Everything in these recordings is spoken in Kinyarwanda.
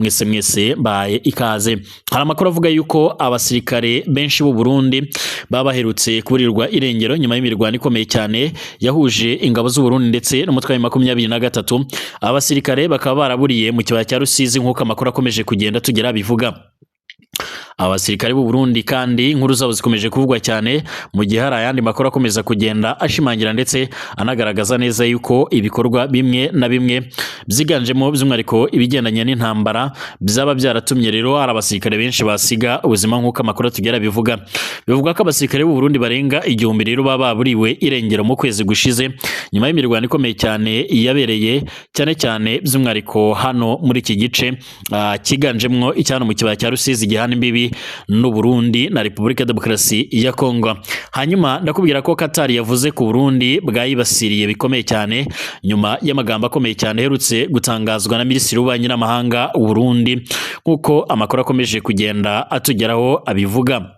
Mwese mwese baye ikaze. Hari amakuru avuga yuko abasirikare benshi b'u Burundi baba baherutse kuburirwa irengero nyuma y'imirwano ikomeye cyane yahuje ingabo z'u Burundi ndetse n'umutwe wa 23. Abasirikare bakaba baraburiye mu kibaya cya Rusizi nk'uko amakuru akomeje kugenda tugera bivuga. Abasirikare b'u Burundi kandi inkuru zabo zikomeje kuvugwa cyane mu gihe hari ayandi makuru akomeza kugenda ashimangira ndetse anagaragaza neza yuko ibikorwa bimwe na bimwe byiganjemo by'umwihariko ibigendanye n'intambara byaba byaratumye rero hari abasirikare benshi basiga ubuzima nk'uko amakuru atugera bivuga. Bivuga ko abasirikare b'u Burundi barenga 1000 rero baba baburiwe irengero mu kwezi gushize nyuma y'imirwano ikomeye cyane yabereye cyane cyane by'umwihariko hano muri iki gice cyiganjemwo icyano mu kibaya cya Rusizi gihana imbibi n'u Burundi na Repubulika Demokarasi ya Kongo. Hanyuma ndakubwira ko Qatar yavuze ku Burundi bwayibasiriye bikomeye cyane nyuma y'amagambo akomeye cyane aherutse gutangazwa na Minisitiri w'Ububanyi n'Amahanga w'u Burundi nk'uko amakuru akomeje kugenda atugeraho abivuga.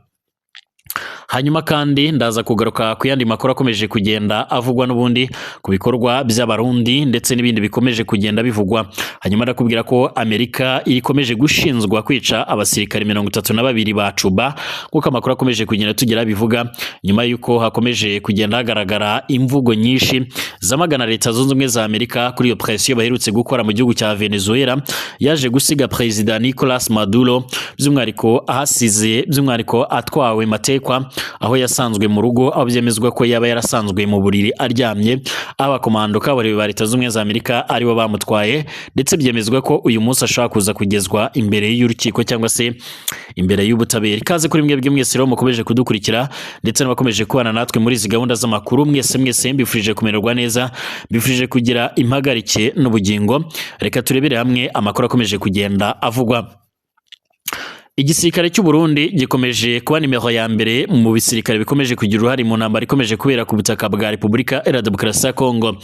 Hanyuma kandi ndaza kugaruka ku yandi makuru akomeje kugenda avugwa n'ubundi ku bikorwa by'Abarundi ndetse n'ibindi bikomeje kugenda bivugwa. Hanyuma ndakubwira ko Amerika ikomeje gushinzwa kwica abasirikare 32 ba Cuba nk'uko amakuru akomeje kugenda tugera bivuga, nyuma y'uko hakomeje kugenda hagaragara imvugo nyinshi zamagana Leta Zunze Ubumwe za Amerika kuri iyo pression baherutse gukora mu gihugu cya Venezuela yaje gusiga Perezida Nicolas Maduro by'umwihariko ahasize by'umwihariko atwawe matekwa aho yasanzwe mu rugo, aho byemezwa ko yaba yarasanzwe mu buriri aryamye, abakomando kabuhariwe ba Leta Zunze Ubumwe za Amerika aribo bamutwaye, ndetse byemezwa ko uyu munsi ashobora kuza kugezwa imbere y'urukiko cyangwa se imbere y'ubutabera. Ikaze kuri mwebwe mwese rero mukomeje kudukurikira ndetse n'abakomeje kubana natwe muri izi gahunda z'amakuru, mwese mwese mbifurije kumererwa neza, mbifurije kugira impagarike n'ubugingo. Reka turebere hamwe amakuru akomeje kugenda avugwa. Igisirikare cy'u Burundi gikomeje kuba nimero ya mbere mu bisirikare bikomeje kugira uruhare mu ntambara ikomeje kubera ku butaka bwa Repubulika Iharanira Demokarasi ya Kongo.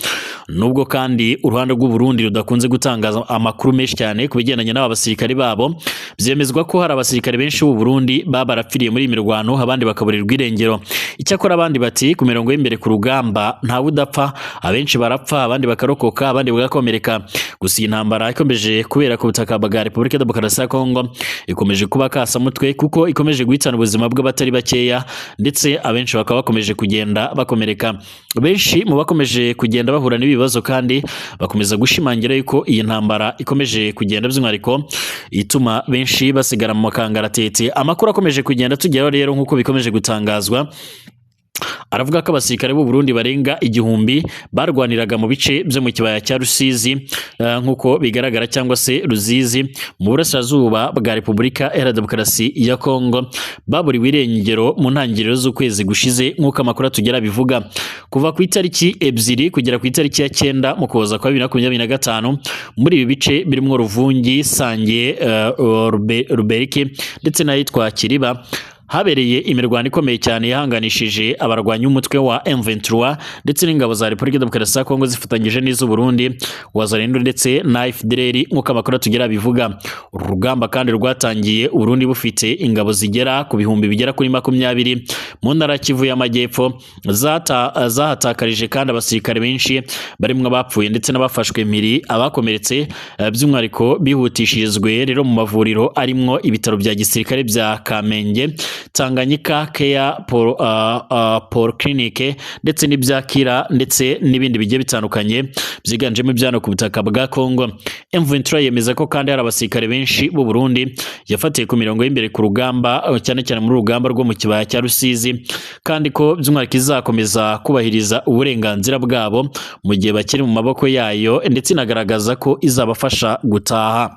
Nubwo kandi uruhande rw'u Burundi rudakunze gutangaza amakuru menshi cyane ku bigendanye n'aba basirikare babo, byemezwa ko hari abasirikare benshi b'u Burundi baba barapfiriye muri iyi mirwano, abandi bakaburirwa irengero. Icyakora abandi bati ku mirongo y'imbere ku rugamba ntawe udapfa, abenshi barapfa, abandi bakarokoka, abandi bagakomereka. Gusa iyi ntambara ikomeje kubera ku butaka bwa Repubulika Demokarasi ya Kongo ikomeje kuba kasamutwe kuko ikomeje guhitana ubuzima bw'abatari bakeya ndetse abenshi bakaba bakomeje kugenda bakomereka. Benshi mu bakomeje kugenda bahura n'ibibazo kandi bakomeza gushimangira yuko iyi ntambara ikomeje kugenda by'umwihariko ituma benshi basigara mu makangaratete. Amakuru akomeje kugenda tugeraho rero nk'uko bikomeje gutangazwa aravuga ko abasirikare b'u Burundi barenga 1000 barwaniraga mu bice byo mu kibaya cya Rusizi nk'uko bigaragara cyangwa se Ruzizi mu burasirazuba bwa Repubulika Iharanira Demokarasi ya Kongo baburiwe irengero mu ntangiriro z'ukwezi gushize nk'uko amakuru atugera bivuga. Kuva ku itariki 2 kugera ku itariki ya 9 mu Kuboza kwa 2025 muri ibi bice birimo Ruvungi, Sange, Ruberiki ndetse n'ahitwa Kiriba habereye imirwano ikomeye cyane yahanganishije abarwanyi b'umutwe wa M23 ndetse n'ingabo za Repubulika Demokarasi ya Kongo zifatanyije n'iz'u Burundi, Wazalendo ndetse na FDLR nk'uko amakuru atugera bivuga. Uru rugamba kandi rwatangiye Burundi bufite ingabo zigera ku bihumbi bigera kuri 20 mu ntara Kivu y'Amajyepfo zahatakarije kandi abasirikare benshi barimo abapfuye ndetse n'abafashwe mpiri, abakomeretse by'umwihariko bihutishirizwe rero mu mavuriro arimwo ibitaro bya gisirikare bya Kamenge, Tanganyika Care Polyclinic ndetse n'ibyakira ndetse n'ibindi bigiye bitandukanye byiganjemo ibyano ku butaka bwa Kongo. M23 yemeza ko kandi hari abasirikare benshi b'u Burundi yafatiye ku mirongo y'imbere ku rugamba cyane cyane muri rugamba rwo mu kibaya cya Rusizi, kandi ko by'umwihariko izakomeza kubahiriza uburenganzira bwabo mu gihe bakiri mu maboko yayo, ndetse inagaragaza ko izabafasha gutaha.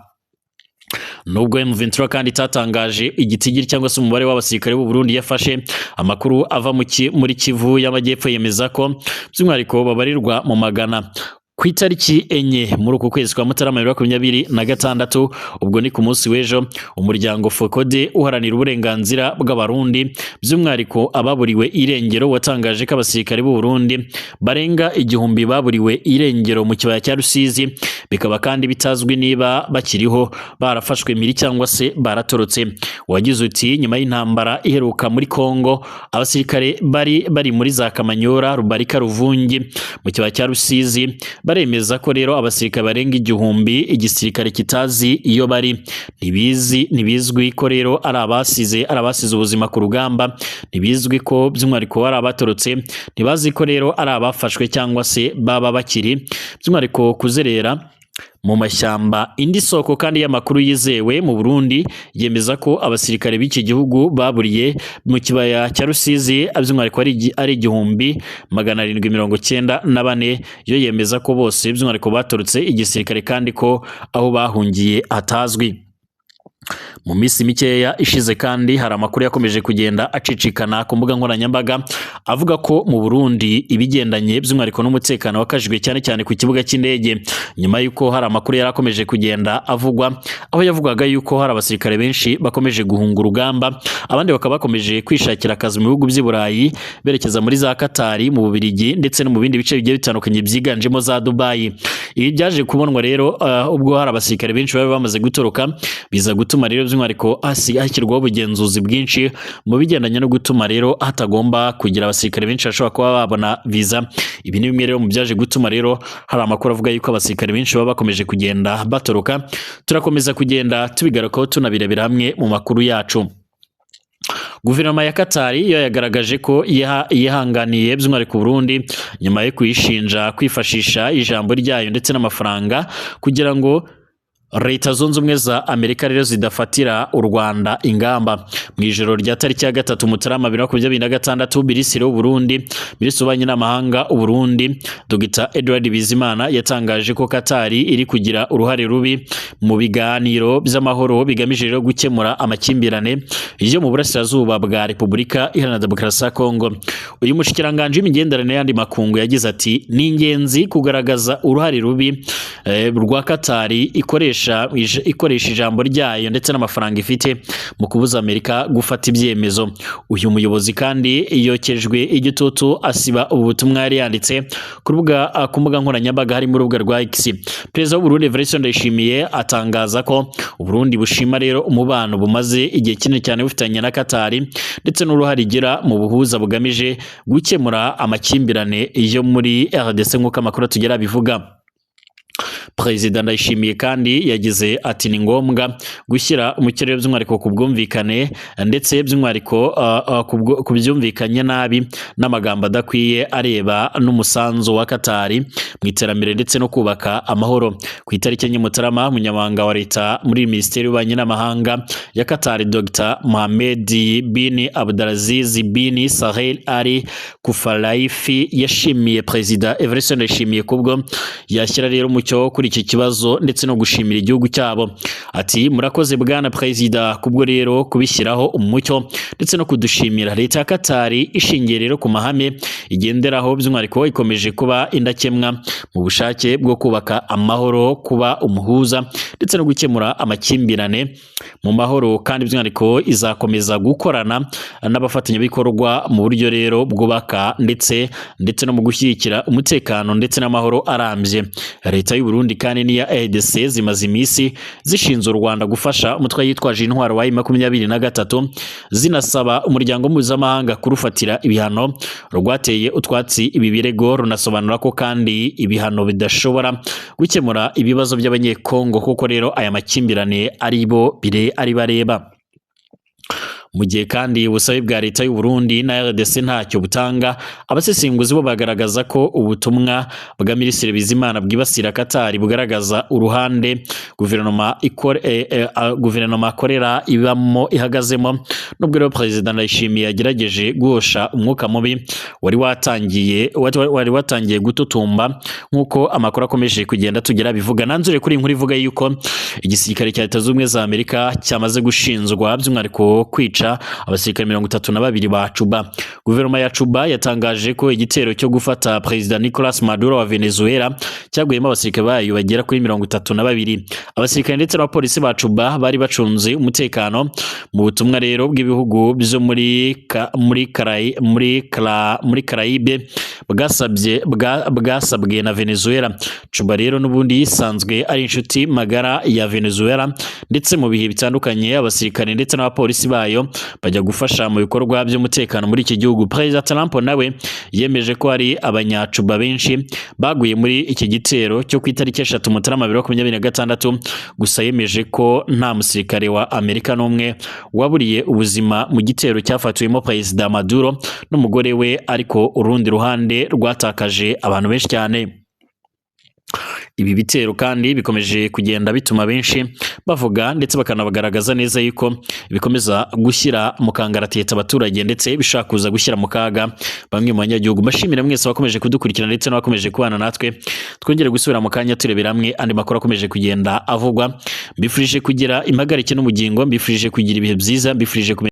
Nubwo M23 kandi itatangaje igitigiri cyangwa se umubare w'abasirikare b'u Burundi yafashe, amakuru ava muri Kivu y'Amajyepfo yemeza ko by'umwihariko babarirwa mu magana. Ku itariki 4 muri uku kwezi kwa Mutarama 2026, ubwo ni ku munsi w'ejo, umuryango FOCODE uharanira uburenganzira bw'Abarundi by'umwihariko ababuriwe irengero watangaje ko abasirikare b'u Burundi barenga 1000 baburiwe irengero mu kibaya cya Rusizi, bikaba kandi bitazwi niba bakiriho, barafashwe mpiri cyangwa se baratorotse. Wagize uti nyuma y'intambara iheruka muri Kongo, abasirikare bari bari muri za Kamanyora, Rubarika, Ruvungi mu kibaya cya Rusizi baremeza ko rero abasirikare barenga 1000 igisirikare kitazi iyo bari. Ntibizwi ko rero ari abasize ubuzima ku rugamba, ntibizwi ko by'umwihariko ari abatorotse, ntibazi ko rero ari abafashwe cyangwa se baba bakiri by'umwihariko kuzerera mu mashyamba. Indi soko kandi y'amakuru yizewe mu Burundi yemeza ko abasirikare b'iki gihugu baburiye mu kibaya cya Rusizi by'umwihariko ari 1794, yo yemeza ko bose by'umwihariko batorotse igisirikare kandi ko aho bahungiye hatazwi. Mu minsi mikeya ishize kandi hari amakuru yakomeje kugenda acicikana ku mbuga nkoranyambaga avuga ko mu Burundi ibigendanye by'umwihariko n'umutekano wakajijwe cyane cyane ku kibuga cy'indege, nyuma y'uko hari amakuru yarakomeje kugenda avugwa aho yavugaga yuko hari abasirikare benshi bakomeje guhunga urugamba, abandi bakaba bakomeje kwishakira akazi mu bihugu by'i Burayi berekeza muri za Katari, mu Bubiligi ndetse no mu bindi bice bigiye bitandukanye byiganjemo za Dubai. Ibi byaje kubonwa rero ubwo hari abasirikare benshi bari bamaze gutoroka, biza gutuma rero by'umwihariko hashyirwaho ubugenzuzi bwinshi mu bigendanye no gutuma rero hatagomba kugira abasirikare benshi bashobora kuba babona visa. Ibi ni bimwe rero mu byaje gutuma rero hari amakuru avuga yuko abasirikare benshi baba bakomeje kugenda batoroka. Turakomeza kugenda tubigarukaho tunabirebera hamwe mu makuru yacu. Guverinoma ya Katari yo yagaragaje ko yihanganiye by'umwihariko Burundi nyuma yo kuyishinja kwifashisha ijambo ryayo ndetse n'amafaranga kugira ngo Leta Zunze Ubumwe za Amerika rero zidafatira u Rwanda ingamba. Mu ijoro rya tariki ya 3 Mutarama 2026, Minisitiri w'u Burundi, Minisitiri w'Ububanyi n'Amahanga u Burundi, Dr Edouard Bizimana yatangaje ko Katari iri kugira uruhare rubi mu biganiro by'amahoro bigamije rero gukemura amakimbirane yo mu burasirazuba bwa Repubulika Iharanira Demokarasi ya Kongo. Uyu mushikiranganji w'imigenderanire y'andi makungu yagize ati ni ingenzi kugaragaza uruhare rubi rwa Katari ikoresha ijambo ryayo ndetse n'amafaranga ifite mu kubuza Amerika gufata ibyemezo. Uyu muyobozi kandi yokejwe igitutu asiba ubu butumwa yari yanditse ku mbuga nkoranyambaga harimo urubuga rwa X. Perezida w'u Burundi Evariste Ndayishimiye atangaza ko u Burundi bushima rero umubano bumaze igihe kinini cyane bufitanye na Katari ndetse n'uruhare igira mu buhuza bugamije gukemura amakimbirane yo muri RDC nk'uko amakuru tugera bivuga. Perezida Ndayishimiye kandi yagize ati ni ngombwa gushyira umukere by'umwihariko ku bwumvikane ndetse by'umwihariko ku byumvikanye nabi n'amagambo adakwiye areba n'umusanzu wa Katari mu iterambere ndetse no kubaka amahoro. Ku itariki 4 Mutarama, umunyamabanga wa leta muri Minisiteri y'Ububanyi n'Amahanga ya Katari Dr Mohamed bin Abdulaziz bin Sahel Ali Kufalaifi yashimiye Perezida Evariste Ndayishimiye kubwo yashyira rero umucyo kuri iki kibazo ndetse no gushimira igihugu cyabo. Ati murakoze bwana Perezida kubwo rero kubishyiraho umucyo ndetse no kudushimira. Leta ya Katari ishingiye rero ku mahame igenderaho by'umwihariko ikomeje kuba indakemwa mu bushake bwo kubaka amahoro, kuba umuhuza ndetse no gukemura amakimbirane mu mahoro, kandi by'umwihariko izakomeza gukorana n'abafatanyabikorwa mu buryo rero bwubaka ndetse no mu gushyigikira umutekano ndetse n'amahoro arambye. Leta y'u Burundi kandi n'iya RDC zimaze iminsi zishinze u Rwanda gufasha umutwe yitwaje intwaro wa M23, zinasaba umuryango mpuzamahanga kurufatira ibihano rwateye utwatsi ibi birego, runasobanura ko kandi ibihano bidashobora gukemura ibibazo by'Abanyekongo kuko rero aya makimbirane ari bo ari bareba. Mu gihe kandi ubusabe bwa leta y'u Burundi na RDC ntacyo butanga, abasesenguzi bo bagaragaza ko ubutumwa bwa Minisitiri Bizimana bwibasira Katari bugaragaza uruhande guverinoma akorera ibamo ihagazemo, nubwo rero Perezida Ndayishimiye yagerageje guhosha umwuka mubi wari watangiye gututumba nk'uko amakuru akomeje kugenda tugera bivuga. Nanzure kuri inkuru ivuga yuko igisirikare cya Leta Zunze Ubumwe za Amerika cyamaze gushinzwa by'umwihariko kwica kwica abasirikare 32 ba Cuba. Guverinoma ya Cuba yatangaje ko igitero cyo gufata Perezida Nicolas Maduro wa Venezuela cyaguyemo abasirikare bayo bagera kuri 32. Abasirikare ndetse n'abapolisi ba Cuba bari bacunze umutekano mu butumwa rero bw'ibihugu byo muri Caraïbe bwasabwe na Venezuela. Cuba rero n'ubundi yisanzwe ari inshuti magara ya Venezuela, ndetse mu bihe bitandukanye abasirikare ndetse n'abapolisi bayo bajya gufasha mu bikorwa by'umutekano muri iki gihugu. Perezida Trump nawe yemeje ko hari abanyacuba benshi baguye muri iki gitero cyo ku itariki 3 Mutarama 2026. Gusa yemeje ko nta musirikare wa Amerika n'umwe waburiye ubuzima mu gitero cyafatiwemo Perezida Maduro n'umugore we, ariko urundi ruhande rwatakaje abantu benshi cyane. Ibi bitero kandi bikomeje kugenda bituma benshi bavuga ndetse bakanabagaragaza neza yuko bikomeza gushyira mu kangaratete abaturage, ndetse bishobora kuza gushyira mu kaga bamwe mu banyagihugu. Mbashimira mwese abakomeje kudukurikira ndetse n'abakomeje kubana natwe. Twongere gusubira mu kanya turebera hamwe andi makuru akomeje kugenda avugwa. Mbifurije kugira impagarike n'ubugingo, mbifurije kugira ibihe byiza, mbifurije kumenya